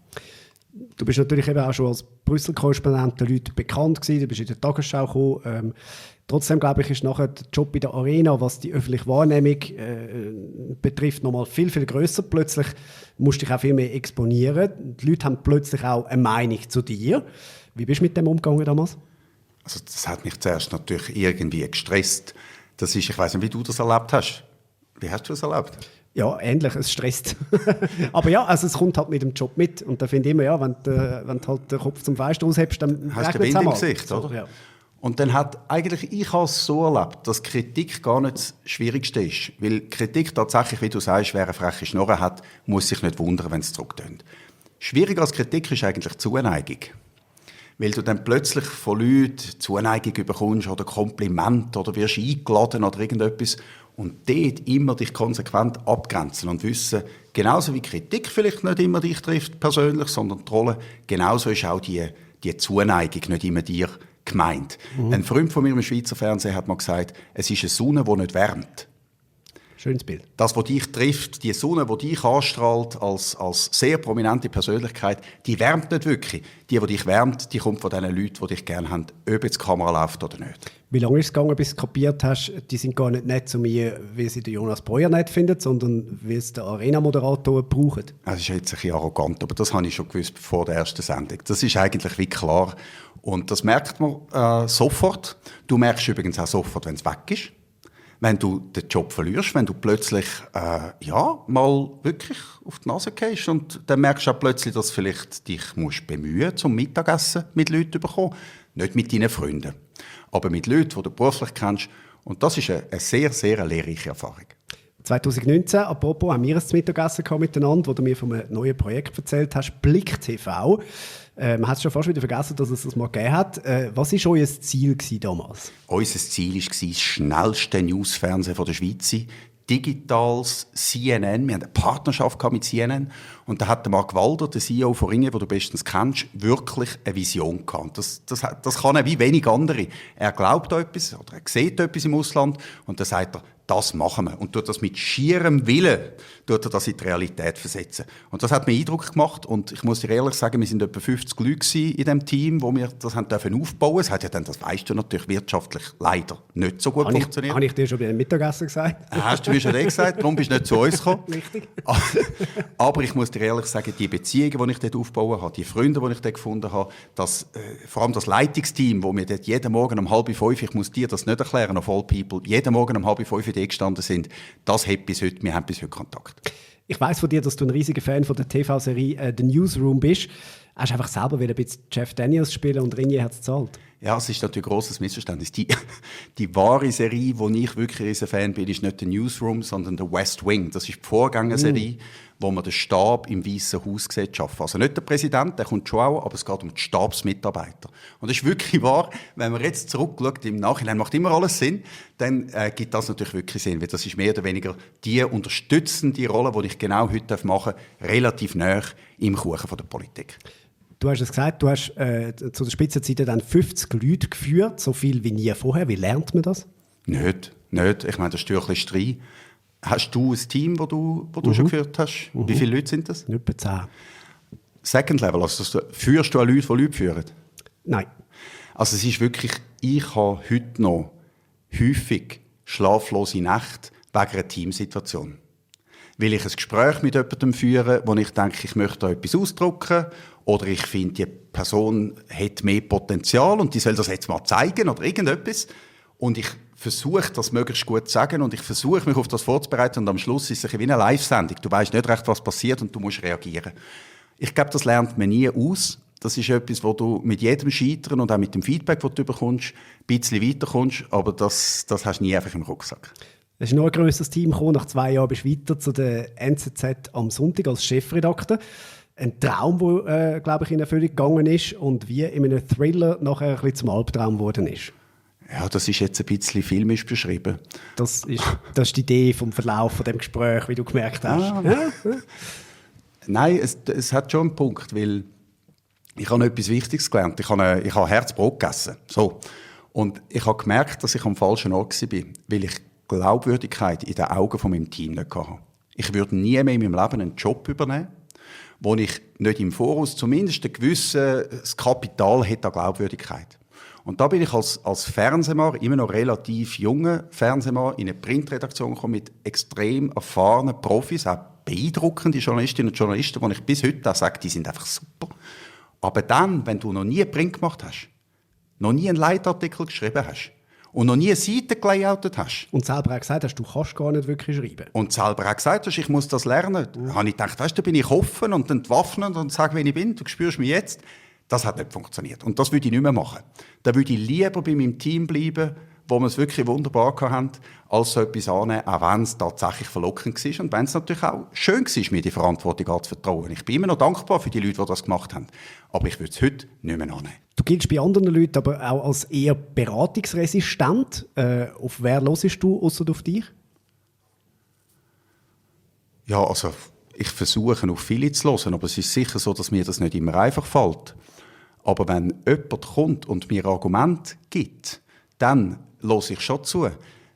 Du bist natürlich eben auch schon als Brüssel-Korrespondent den Leuten bekannt gewesen, du bist in der Tagesschau gekommen. Trotzdem, glaube ich, ist nachher der Job bei der Arena, was die öffentliche Wahrnehmung betrifft, nochmal viel, viel grösser. Plötzlich musst du dich auch viel mehr exponieren. Die Leute haben plötzlich auch eine Meinung zu dir. Wie bist du mit dem umgegangen damals? Also das hat mich zuerst natürlich irgendwie gestresst. Das ist, ich weiss nicht, wie du das erlebt hast. Wie hast du das erlebt? Ja, ähnlich, es stresst. Aber ja, also es kommt halt mit dem Job mit. Und da finde ich immer, ja, wenn du halt den Kopf zum Fenster aushebst, dann hast du den Wind im Gesicht, oder? Ja. Und dann ich habe es so erlebt, dass Kritik gar nicht das Schwierigste ist. Weil Kritik tatsächlich, wie du sagst, wer eine freche Schnurre hat, muss sich nicht wundern, wenn es zurücktönt. Schwieriger als Kritik ist eigentlich Zuneigung. Weil du dann plötzlich von Leuten Zuneigung bekommst oder Kompliment oder wirst eingeladen oder irgendetwas und dort immer dich konsequent abgrenzen und wissen, genauso wie Kritik vielleicht nicht immer dich trifft persönlich, sondern die Rolle, genauso ist auch die Zuneigung nicht immer dir gemeint. Ein Freund von mir im Schweizer Fernsehen hat mal gesagt, es ist eine Sonne, die nicht wärmt. Schönes Bild. Das, was dich trifft, die Sonne, die dich anstrahlt als sehr prominente Persönlichkeit, die wärmt nicht wirklich. Die dich wärmt, die kommt von den Leuten, die dich gerne haben, ob jetzt die Kamera läuft oder nicht. Wie lange ist es gegangen, bis du kapiert hast, die sind gar nicht nett zu mir, wie sie den Jonas Breuer nett findet, sondern wie es der Arena-Moderator braucht? Das ist jetzt ein bisschen arrogant, aber das habe ich schon gewusst vor der ersten Sendung. Das ist eigentlich wie klar. Und das merkt man sofort. Du merkst übrigens auch sofort, wenn es weg ist. Wenn du den Job verlierst, wenn du plötzlich mal wirklich auf die Nase gehst und dann merkst du auch plötzlich, dass du vielleicht dich bemühen musst, zum Mittagessen mit Leuten zu bekommen. Nicht mit deinen Freunden, aber mit Leuten, die du beruflich kennst. Und das ist eine sehr, sehr lehrreiche Erfahrung. 2019, apropos, haben wir ein Mittagessen miteinander, wo du mir von einem neuen Projekt erzählt hast, Blick TV. Man hat es schon fast wieder vergessen, dass es das mal gegeben hat. Was war euer Ziel damals? Unser Ziel war das schnellste Newsfernsehen der Schweiz. Digitales CNN. Wir hatten eine Partnerschaft mit CNN. Und da hat Mark Walder, der CEO von Ringe, den du bestens kennst, wirklich eine Vision gehabt. Das kann er wie wenig andere. Er glaubt an etwas oder er sieht etwas im Ausland und dann sagt er, das machen wir. Und tut das mit schierem Willen, tut er das in die Realität versetzen. Und das hat mir Eindruck gemacht. Und ich muss dir ehrlich sagen, wir sind etwa 50 Leute in dem Team, wo wir das haben aufbauen. Es hat ja dann, das weißt du natürlich, wirtschaftlich leider nicht so gut funktioniert. Habe ich dir schon bei einem Mittagessen gesagt? Hast du mir schon gesagt, darum bist du nicht zu uns gekommen. Richtig. Aber ich muss dir ehrlich sagen, die Beziehungen, die ich dort aufbauen habe, die Freunde, die ich dort gefunden habe, vor allem das Leitungsteam, wo wir dort jeden Morgen um 4:30, ich muss dir das nicht erklären, of all people, jeden Morgen um 4:30 gestanden sind, das hat bis heute, wir haben bis heute Kontakt. Ich weiss von dir, dass du ein riesiger Fan von der TV-Serie «The Newsroom» bist. Hast du einfach selber wieder ein bisschen Jeff Daniels spielen und Ringier hat es gezahlt? Ja, es ist natürlich ein grosses Missverständnis. Die wahre Serie, wo ich wirklich ein Fan bin, ist nicht «The Newsroom», sondern «The West Wing». Das ist die Vorgängerserie, wo man den Stab im Weißen Haus sieht arbeiten. Also nicht der Präsident, der kommt schon auch, aber es geht um die Stabsmitarbeiter. Und das ist wirklich wahr, wenn man jetzt zurückschaut, im Nachhinein macht immer alles Sinn, dann gibt das natürlich wirklich Sinn, weil das ist mehr oder weniger die unterstützende Rolle, die ich genau heute machen darf, relativ nahe im Kuchen der Politik. Du hast es gesagt, du hast zu der Spitzenzeit dann 50 Leute geführt, so viel wie nie vorher. Wie lernt man das? Nicht. Ich meine, das ist ein Streit. Hast du ein Team, das du schon geführt hast? Wie viele Leute sind das? Etwa 10. Second Level, also führst du auch Leute, die Leute führen? Nein. Also es ist wirklich, ich habe heute noch häufig schlaflose Nächte wegen einer Teamsituation. Weil ich ein Gespräch mit jemandem führe, wo ich denke, ich möchte da etwas ausdrücken oder ich finde, die Person hat mehr Potenzial und die soll das jetzt mal zeigen oder irgendetwas. Und ich versuche, das möglichst gut zu sagen und ich versuche, mich auf das vorzubereiten und am Schluss ist es wie eine Live-Sendung. Du weißt nicht recht, was passiert und du musst reagieren. Ich glaube, das lernt man nie aus. Das ist etwas, wo du mit jedem Scheitern und auch mit dem Feedback, das du bekommst, ein bisschen weiterkommst, aber das hast du nie einfach im Rucksack. Es ist noch ein grösseres Team gekommen. Nach 2 Jahren bist du weiter zu der NZZ am Sonntag als Chefredakteur. ein Traum, der, glaube ich, in Erfüllung gegangen ist und wie in einem Thriller nachher ein bisschen zum Albtraum geworden ist. Ja, das ist jetzt ein bisschen filmisch beschrieben. Das ist die Idee vom Verlauf von dem Gespräch, wie du gemerkt hast. Ja? Nein, es hat schon einen Punkt, weil ich habe etwas Wichtiges gelernt. Ich habe Herzbrot gegessen. So. Und ich habe gemerkt, dass ich am falschen Ort war, weil ich Glaubwürdigkeit in den Augen von meinem Team nicht hatte. Ich würde nie mehr in meinem Leben einen Job übernehmen, wo ich nicht im Voraus zumindest ein gewisses Kapital hätte an Glaubwürdigkeit. Und da bin ich als Fernsehmann, immer noch relativ junger Fernsehmann, in eine Printredaktion gekommen mit extrem erfahrenen Profis, auch beeindruckende Journalistinnen und Journalisten, wo ich bis heute auch sage, die sind einfach super. Aber dann, wenn du noch nie Print gemacht hast, noch nie einen Leitartikel geschrieben hast und noch nie eine Seite gelayoutet hast. Und selber auch gesagt hast, du kannst gar nicht wirklich schreiben. Und selber auch gesagt hast, ich muss das lernen. Da habe ich gedacht, weißt du, da bin ich offen und entwaffnet und sage, wer ich bin, du spürst mich jetzt. Das hat nicht funktioniert. Und das würde ich nicht mehr machen. Da würde ich lieber bei meinem Team bleiben, wo wir es wirklich wunderbar hatten, als so etwas annehmen, auch wenn es tatsächlich verlockend war und wenn es natürlich auch schön war, mir die Verantwortung anzuvertrauen. Ich bin immer noch dankbar für die Leute, die das gemacht haben. Aber ich würde es heute nicht mehr annehmen. Du giltst bei anderen Leuten aber auch als eher beratungsresistent. Auf wer hörst du, ausser auf dich? Ja, also ich versuche auf viele zu hören, aber es ist sicher so, dass mir das nicht immer einfach fällt. Aber wenn jemand kommt und mir Argumente gibt, dann höre ich schon zu.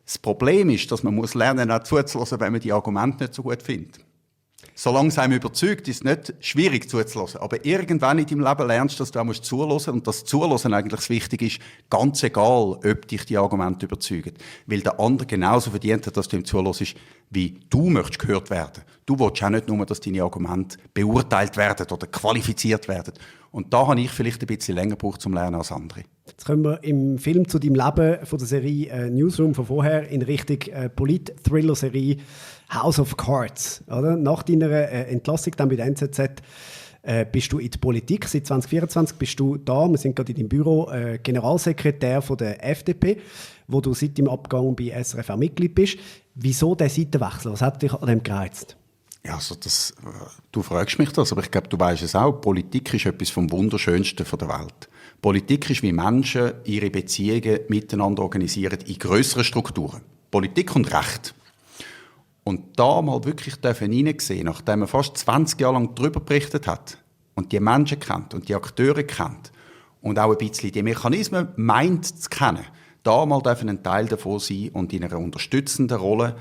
Das Problem ist, dass man lernen muss, auch zuzuhören, wenn man die Argumente nicht so gut findet. Solange es einem überzeugt, ist es nicht schwierig zuzuhören. Aber irgendwann in deinem Leben lernst du, dass du auch zuhören musst. Und das Zuhören eigentlich das Wichtige ist, ganz egal, ob dich die Argumente überzeugen. Weil der andere genauso verdient hat, dass du ihm zuhörst, wie du möchtest gehört werden. Du willst auch nicht nur, dass deine Argumente beurteilt werden oder qualifiziert werden. Und da habe ich vielleicht ein bisschen länger gebraucht zum Lernen als andere. Jetzt kommen wir im Film zu deinem Leben von der Serie Newsroom von vorher in Richtung Polit-Thriller-Serie House of Cards. Oder? Nach deiner Entlassung dann bei der NZZ bist du in der Politik. Seit 2024 bist du da. Wir sind gerade in deinem Büro Generalsekretär von der FDP, wo du seit dem Abgang bei SRF auch Mitglied bist. Wieso der Seitenwechsel? Was hat dich an dem gereizt? Ja, also du fragst mich das, aber ich glaube, du weißt es auch. Politik ist etwas vom Wunderschönsten der Welt. Politik ist, wie Menschen ihre Beziehungen miteinander organisieren in grösseren Strukturen. Politik und Recht. Und da mal wirklich hineinsehen, nachdem man fast 20 Jahre lang darüber berichtet hat und die Menschen kennt und die Akteure kennt und auch ein bisschen die Mechanismen meint zu kennen, da mal ein Teil davon sein und in einer unterstützenden Rolle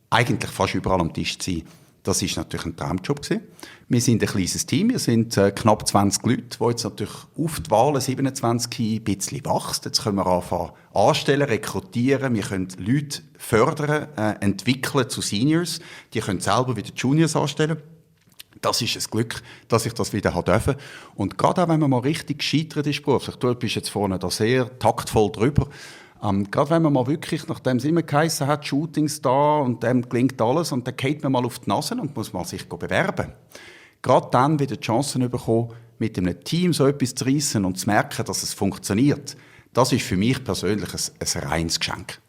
eigentlich fast überall am Tisch zu sein. Das war natürlich ein Traumjob gewesen. Wir sind ein kleines Team, wir sind knapp 20 Leute, die jetzt natürlich auf die Wahlen 27 ein bisschen wachsen. Jetzt können wir anfangen anstellen, rekrutieren, wir können Leute fördern, entwickeln zu Seniors. Die können selber wieder Juniors anstellen. Das ist ein Glück, dass ich das wieder durfte. Und gerade auch, wenn man mal richtig gescheitert ist beruflich, du bist jetzt vorne da sehr taktvoll drüber, gerade wenn man mal wirklich, nachdem es immer geheißen hat, Shootings da und dem gelingt alles und dann geht man mal auf die Nase und muss mal sich bewerben. Gerade dann wieder die Chance bekommen, mit einem Team so etwas zu reissen und zu merken, dass es funktioniert. Das ist für mich persönlich ein reines Geschenk.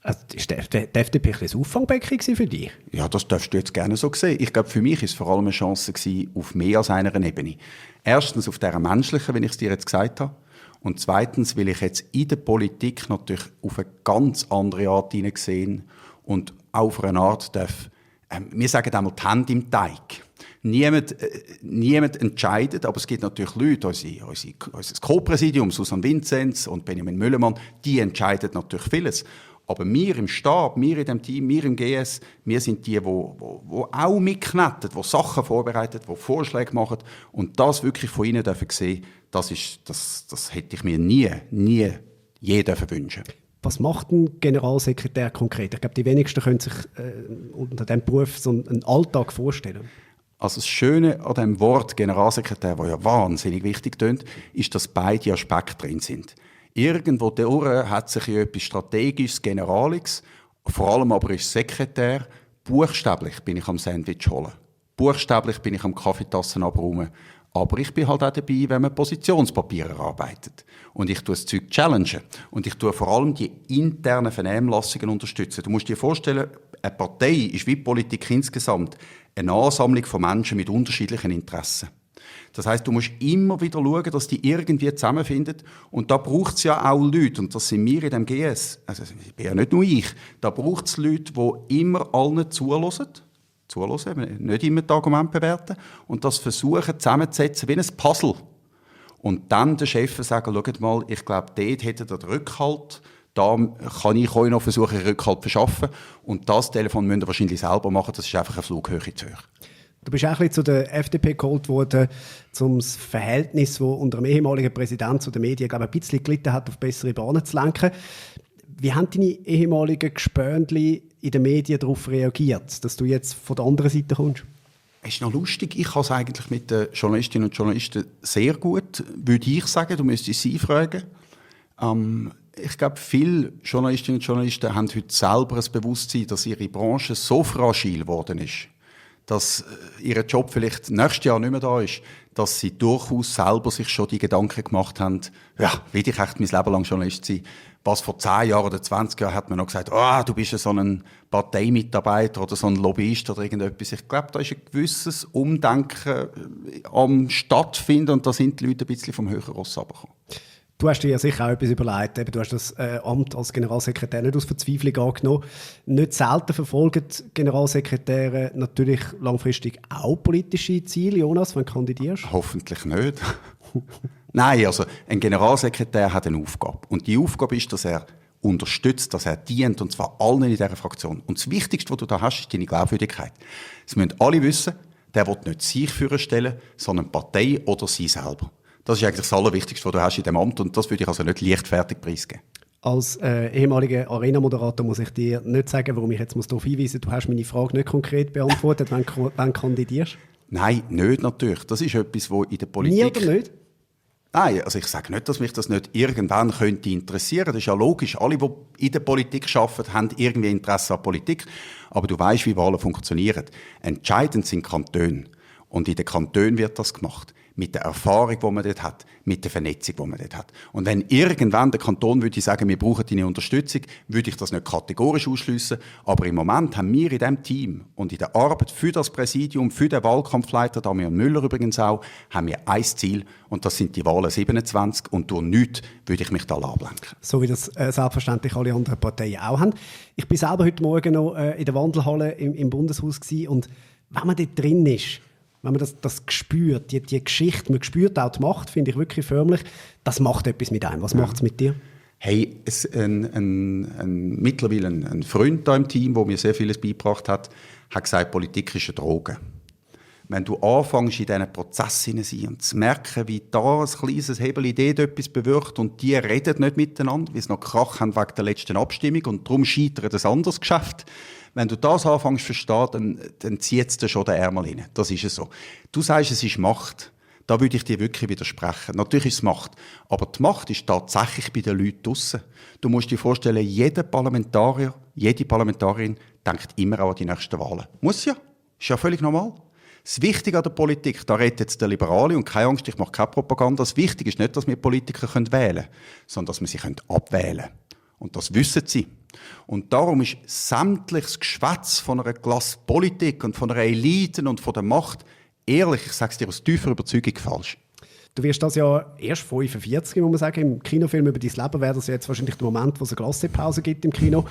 Also ist die FDP ein Auffangbecken für dich? Ja, das darfst du jetzt gerne so sehen. Ich glaube, für mich war es vor allem eine Chance auf mehr als einer Ebene. Erstens auf dieser menschlichen, wie ich es dir jetzt gesagt habe. Und zweitens will ich jetzt in der Politik natürlich auf eine ganz andere Art hineinsehen und auch auf eine Art darf, wir sagen einmal die Hände im Teig. Niemand entscheidet, aber es gibt natürlich Leute, unser Co-Präsidium, Susanne Vinzenz und Benjamin Müllermann, die entscheiden natürlich vieles. Aber wir im Stab, wir in dem Team, wir im GS, wir sind die auch mitknetten, die Sachen vorbereiten, die Vorschläge machen. Und das wirklich von ihnen sehen, das hätte ich mir nie je wünschen. Was macht ein Generalsekretär konkret? Ich glaube, die wenigsten können sich unter diesem Beruf so einen Alltag vorstellen. Also das Schöne an dem Wort Generalsekretär, das ja wahnsinnig wichtig tönt, ist, dass beide Aspekte drin sind. Irgendwo durch hat sich ja etwas Strategisches, Generaliges, vor allem aber ist Sekretär. Buchstäblich bin ich am Sandwich holen. Buchstäblich bin ich am Kaffeetassen abräumen. Aber ich bin halt auch dabei, wenn man Positionspapiere erarbeitet. Und ich tue das Zeug challengen. Und ich tue vor allem die internen Vernehmlassungen unterstützen. Du musst dir vorstellen, eine Partei ist wie Politik insgesamt eine Ansammlung von Menschen mit unterschiedlichen Interessen. Das heisst, du musst immer wieder schauen, dass die irgendwie zusammenfinden. Und da braucht es ja auch Leute, und das sind wir in dem GS, also ich bin ja nicht nur ich, da braucht es Leute, die immer allen zuhören, nicht immer die Argumente bewerten, und das versuchen zusammenzusetzen wie ein Puzzle. Und dann den Chef sagen, schaut mal, ich glaube, dort hätte er den Rückhalt, da kann ich euch noch versuchen, Rückhalt zu verschaffen. Und das Telefon müsst ihr wahrscheinlich selber machen, das ist einfach eine Flughöhe zu hoch. Du bist auch ein bisschen zu der FDP geholt worden, um das Verhältnis, das unter dem ehemaligen Präsidenten zu den Medien, glaube ich, ein bisschen gelitten hat, auf bessere Bahnen zu lenken. Wie haben deine ehemaligen Gespönli in den Medien darauf reagiert, dass du jetzt von der anderen Seite kommst? Es ist noch lustig, ich habe es eigentlich mit den Journalistinnen und Journalisten sehr gut, würde ich sagen, du müsstest sie fragen. Ich glaube, viele Journalistinnen und Journalisten haben heute selber ein Bewusstsein, dass ihre Branche so fragil geworden ist, dass ihr Job vielleicht nächstes Jahr nicht mehr da ist, dass sie durchaus selber sich schon die Gedanken gemacht haben, ja, will ich echt mein Leben lang Journalist sein? Was vor 10 Jahren oder 20 Jahren hat man noch gesagt, du bist ja so ein Parteimitarbeiter oder so ein Lobbyist oder irgendetwas. Ich glaube, da ist ein gewisses Umdenken am stattfinden und da sind die Leute ein bisschen vom höheren Ross runtergekommen. Du hast dir ja sicher auch etwas überlegt. Du hast das Amt als Generalsekretär nicht aus Verzweiflung angenommen. Nicht selten verfolgen Generalsekretäre natürlich langfristig auch politische Ziele, Jonas, wenn du kandidierst? Hoffentlich nicht. Nein, also ein Generalsekretär hat eine Aufgabe. Und die Aufgabe ist, dass er unterstützt, dass er dient, und zwar allen in dieser Fraktion. Und das Wichtigste, was du da hast, ist deine Glaubwürdigkeit. Es müssen alle wissen, der will nicht sich vorstellen, sondern die Partei oder sie selber. Das ist eigentlich das Allerwichtigste, was du hast in diesem Amt, und das würde ich also nicht leichtfertig preisgeben. Als ehemaliger Arena-Moderator muss ich dir nicht sagen, warum ich jetzt darauf hinweisen muss. Du hast meine Frage nicht konkret beantwortet, wenn du kandidierst. Nein, nicht natürlich. Das ist etwas, was in der Politik... Nie oder nicht? Nein, also ich sage nicht, dass mich das nicht irgendwann könnte interessieren. Das ist ja logisch. Alle, die in der Politik arbeiten, haben irgendwie Interesse an Politik. Aber du weißt, wie Wahlen funktionieren. Entscheidend sind Kantone. Und in den Kantonen wird das gemacht. Mit der Erfahrung, die man dort hat, mit der Vernetzung, die man dort hat. Und wenn irgendwann der Kanton würde sagen, wir brauchen deine Unterstützung, würde ich das nicht kategorisch ausschliessen. Aber im Moment haben wir in diesem Team und in der Arbeit für das Präsidium, für den Wahlkampfleiter, Damian Müller übrigens auch, haben wir ein Ziel, und das sind die Wahlen 27. Und durch nichts würde ich mich da ablenken. So wie das selbstverständlich alle anderen Parteien auch haben. Ich bin selber heute Morgen noch in der Wandelhalle im Bundeshaus gewesen, und wenn man dort drin ist, wenn man das spürt, die Geschichte, man spürt auch die Macht, finde ich wirklich förmlich, das macht etwas mit einem. Was macht es mit dir? Hey, mittlerweile ein Freund da im Team, der mir sehr vieles beigebracht hat gesagt, Politik ist eine Droge. Wenn du anfängst, in diesen Prozess hinein zu sein und zu merken, wie da ein kleines Hebel dort etwas bewirkt und die reden nicht miteinander, weil sie noch Krach haben wegen der letzten Abstimmung und darum scheitert ein anderes Geschäft. Wenn du das anfängst zu verstehen, dann zieht es dir schon den Ärmel rein. Das ist es so. Du sagst, es ist Macht. Da würde ich dir wirklich widersprechen. Natürlich ist es Macht. Aber die Macht ist tatsächlich bei den Leuten draussen. Du musst dir vorstellen, jeder Parlamentarier, jede Parlamentarierin denkt immer auch an die nächsten Wahlen. Muss ja. Ist ja völlig normal. Das Wichtige an der Politik, da redet jetzt der Liberale, und keine Angst, ich mache keine Propaganda. Das Wichtige ist nicht, dass wir Politiker wählen können, sondern dass wir sie abwählen können. Und das wissen sie. Und darum ist sämtliches Geschwätz von einer Klasse Politik und von einer Elite und von der Macht, ehrlich, ich sage es dir aus tiefer Überzeugung, falsch. Du wirst das ja erst 45, muss man sagen. Im Kinofilm über dein Leben wäre das jetzt wahrscheinlich der Moment, wo es eine Glaspause gibt im Kino,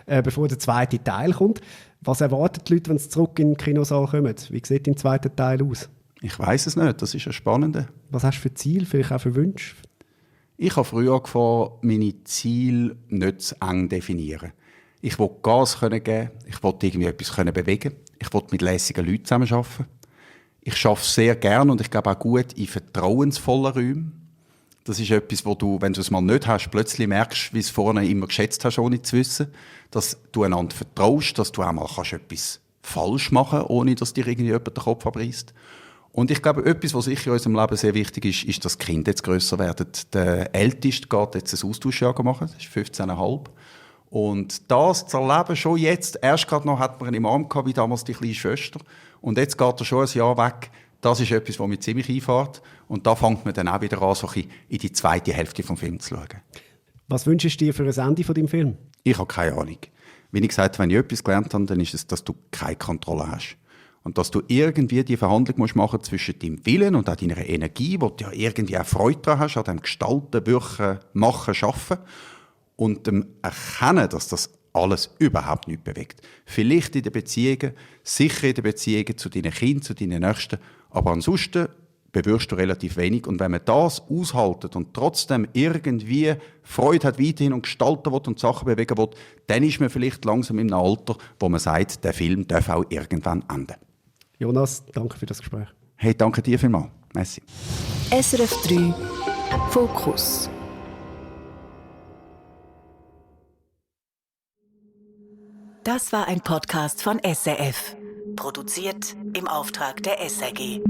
bevor der zweite Teil kommt. Was erwarten die Leute, wenn sie zurück in den Kinosaal kommen? Wie sieht dein zweiter Teil aus? Ich weiss es nicht, das ist ja spannend. Was hast du für Ziel, vielleicht auch für Wünsche? Ich habe früher angefangen, meine Ziele nicht zu eng definieren. Ich will Gas geben, ich will irgendwie etwas bewegen, ich will mit lässigen Leuten zusammenarbeiten. Ich arbeite sehr gerne und ich glaube auch gut in vertrauensvollen Räumen. Das ist etwas, wo du, wenn du es mal nicht hast, plötzlich merkst, wie du es vorne immer geschätzt hast, ohne zu wissen, dass du einander vertraust, dass du auch mal etwas falsch machen kannst, ohne dass dir irgendwie jemand den Kopf abreißt. Und ich glaube, etwas, was sicher in unserem Leben sehr wichtig ist, ist, dass die Kinder jetzt grösser werden. Der Älteste geht jetzt ein Austauschjahr machen, das ist 15,5. Und das zu erleben, schon jetzt, erst gerade noch hat man ihn im Arm gehabt, wie damals die kleine Schwester. Und jetzt geht er schon ein Jahr weg. Das ist etwas, was mich ziemlich einfährt. Und da fängt man dann auch wieder an, so in die zweite Hälfte des Films zu schauen. Was wünschst du dir für ein Ende von deinem Film? Ich habe keine Ahnung. Wie ich gesagt habe, wenn ich etwas gelernt habe, dann ist es, dass du keine Kontrolle hast. Und dass du irgendwie die Verhandlung machen musst zwischen deinem Willen und auch deiner Energie, wo du ja irgendwie auch Freude daran hast, an dem Gestalten, Wirken, Machen, Schaffen. Und dem Erkennen, dass das alles überhaupt nicht bewegt. Vielleicht in den Beziehungen, sicher in den Beziehungen zu deinen Kindern, zu deinen Nächsten, aber ansonsten bewirkst du relativ wenig. Und wenn man das aushaltet und trotzdem irgendwie Freude hat weiterhin und gestalten will und Sachen bewegen will, dann ist man vielleicht langsam in einem Alter, wo man sagt, der Film darf auch irgendwann enden. Jonas, danke für das Gespräch. Hey, danke dir vielmals. Merci. SRF 3 Fokus. Das war ein Podcast von SRF. Produziert im Auftrag der SRG.